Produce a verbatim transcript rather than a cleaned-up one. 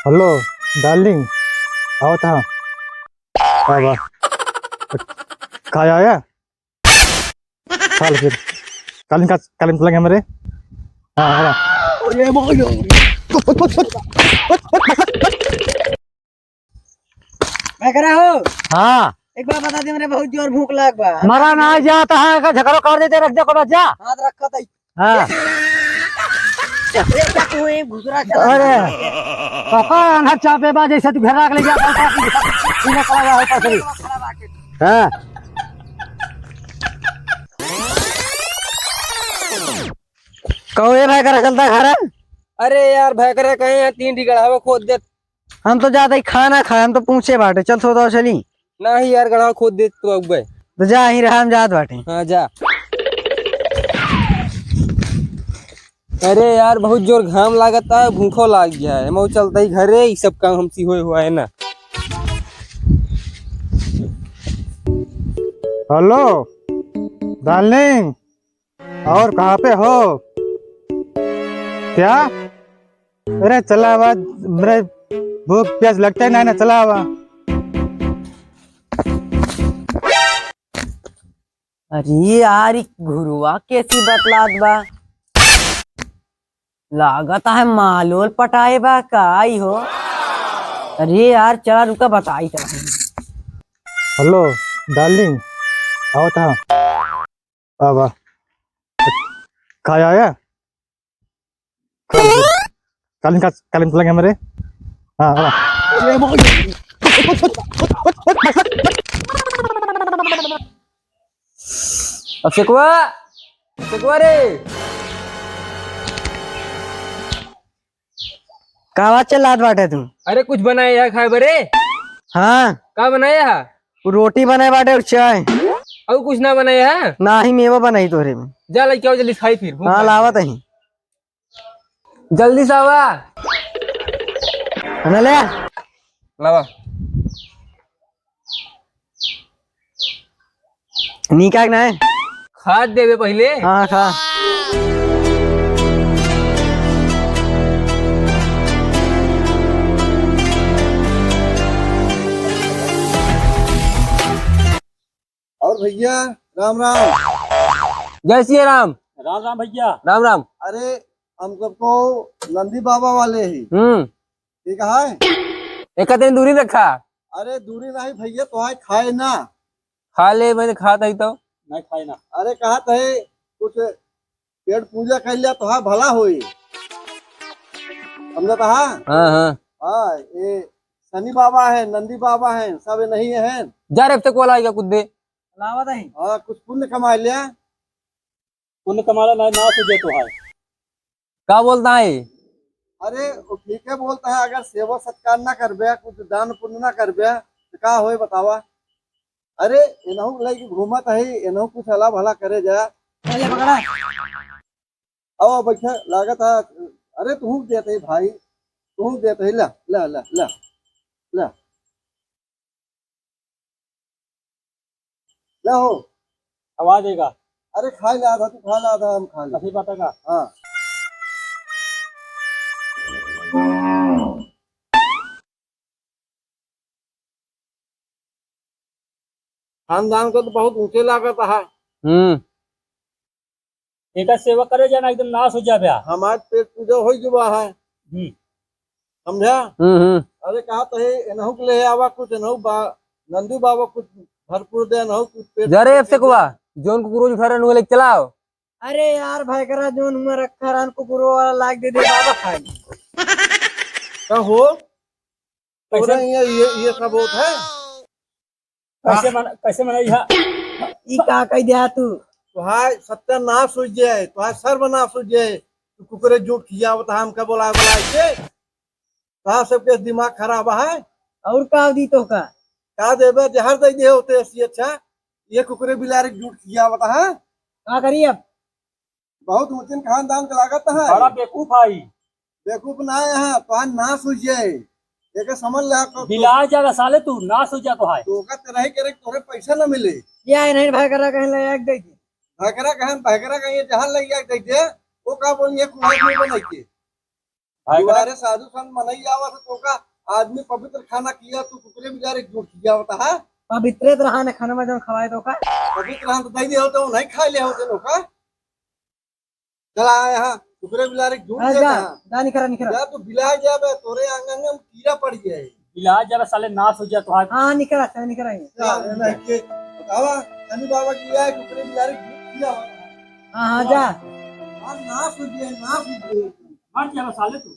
हेलो डार्लिंग, आवत हा। का बा? खाया आया? चल फिर, कालिन का, कालिन चलेंगे हमरे। हाँ, हाँ। अरे बोलो। मैं कह रहा हूँ। हाँ। एक बात बता दे, मेरे बहुत जोर भूख लाग बा। मरा ना जाता है, का झगड़ो कर देते, रख दे को बच्चा। हाथ रखा था। हाँ। अरे, क्या तू ये घुसरा चला? अरे, पापा, अनहर चापे बा, जैसे तू घर राख ले जा, पापा, सीधा पड़ा हुआ है, पापा। हाँ। कहो, ये भाई, करा चलता घर है? अरे यार, भाई, करे कहीं यहाँ तीन ठी गड़ावा खोद दे। हम तो जाते ही खाना खाए, हम तो पूछे बाटे, चल, सो तो चली। नाही यार, गड़हा खोद देत तो अउबे। तो जा, यहीं रहा, हम जात बाटे। हाँ, जा। अरे यार, बहुत जोर घाम लागत है, भूखो लाग गया है। मऊ चलता ही घरे, ई सब काम हमसे होए हुआ है ना। हेलो डार्लिंग, और कहाँ पे हो? क्या? अरे चला आवा, मेरे भूख प्यास लगता ही नहीं ना, चला आवा। अरे यार, ई घुरुआ कैसी बतलात बा? लागत है मालोल पटाए बा का ई हो? अरे यार, चला रुका, बताई चला। हेलो डार्लिंग, आवत हा। आवा। खाया आया? कालिन का, कालिन चलेंगे हमरे। हाँ, हाँ। अशोकवा, अशोकवा रे। का बात चिल्लात बाटे तू? अरे कुछ बनाए है खाए बरे? हाँ। का बनाए है? वो रोटी बनाए बाटे और चाय। और कुछ ना बनाए है? ना ही मेवा बनाई तोरे में। जा लेके आओ जल्दी खाई फिर, भूख हाँ, लाग लावत गई। ही। जल्दी से आवा। ना ले। लावा। नीका के नाय? खाद देवे पहिले। हाँ, खा। और भैया, राम राम। जय सिया राम। राम राम भैया। राम राम। अरे, हम सबको नंदी बाबा वाले ही। हम्म। ठीक है? एक दिन दूरी रखा। अरे, दूरी नहीं भैया, तो आए खाए ना। खा ले, मैंने खात ही तो। नहीं खाए ना। अरे, कहा तो है, कुछ पेट पूजा कर लिया तो हाँ भला होई। समझा तो हाँ? हाँ, हाँ। हाँ, ये शनि बाबा है, नंदी बाबा है, सब ये नहीं है। जा रे, अब तक वाला आएगा कुछ दे। लावा दही। हाँ, कुछ पुण्य कमा लिया। पुण्य कमाला ना, नाश हो जाए तो है। का बोलता है? अरे, वो ठीक है बोलता है, अगर सेवा सत्कार ना करबे, कुछ दान पुण्य ना करबे, तो का होए बतावा? अरे, एनहू के लइके घूमत है, एनहू कुछ अला भला करे जा। ले पकड़ा। अब बैठा, लागत है, अरे, तू देत है भाई, तू देत है, ला, ला, ला, ला, ला। ला हो। आवाज आएगा। अरे, खा ले आधा, तू खा ले आधा, हम खा ले। अभी बात आएगा। हाँ। खानदान को तो बहुत ऊंचे लागत है। हम्म। एकर सेवा करे जाना एकदम नाश हो जाबे। हमार पेट पूजा हो जुबा है। हम्म। समझा? हम्म, हम्म। अरे कहा तो है, एनहू के ले आवा कुछ, एनहू बा-, नंदू बाबा कुछ भरपूर दे, एनहू कुछ पेट जा रे, पूजा अब से दे। कुआ, जोन कुकुर उठा रहे, लेके चलाओ। अरे यार, भाई करा जोन हुआ रखा रहन, कुकुरो वाला लाग दे दे बाबा खाई। का हो? कैसे? तोरा ये, ये, ये सब होत है? कैसे हाँ। मना-, कैसे मनाई है? ई का कह दिया तू? तोहार सत्यानाश हो जाए, तोहार सर्वनाश हो जाए। तू कुकुरे जूठ खियावत है हमका बोला, बोला के। तोहार सबके दिमाग खराब है। और का दी तो का? का देबे? जहर दे दे होते ऐसी अच्छा। ये कुकुरे बिलारे जूठ खियावत है। का करी अब? बहुत ऊंचन खानदान के लागत है। बड़ा बेवकूफ है। बेवकूफ ना है, तोहार नाश हो जाए। एके समझ ले, तो बिला जा साले तू, नाश हो जा तोहार। तो का तेरा ही करे, तोरे पैसा ना मिले। या नहीं, भैकरा कहीं ले आके दे दे। भैकरा कहीं, भैकरा कहीं जहाँ ले आके दे दे, वो का बोलिए, कुआं में बनाई के। भाई दुआरे साधु संत मनई आवत है, तोका आदमी पवित्र खाना किया, तू कुकुरे बिलारे जूठ किया होता है। पवित्रे तो रहा न खाना में जब खवाए तोका। पवित्र रहा तो दही दे होते, वो नहीं खा ले होते लोग का। चला आए हाँ, कुकुरे बिलारे जूठ हाँ, देता जा, है। जा निकरा, निकरा। जा तू बिला जा बे, तोरे अंग अंग में कीड़ा पड़ गया है। बिला जा बे, साले नाश हो जा तो हाथ। हाँ, निकरा, साले निकरा ही। जा, ये ना के बतावा, शनि बाबा की आए, कुकुरे बिलारे जूठ किया होता है। हाँ, हाँ, जा। हाँ, नाश हो गया, नाश हो गया। मर जा बे साले तू।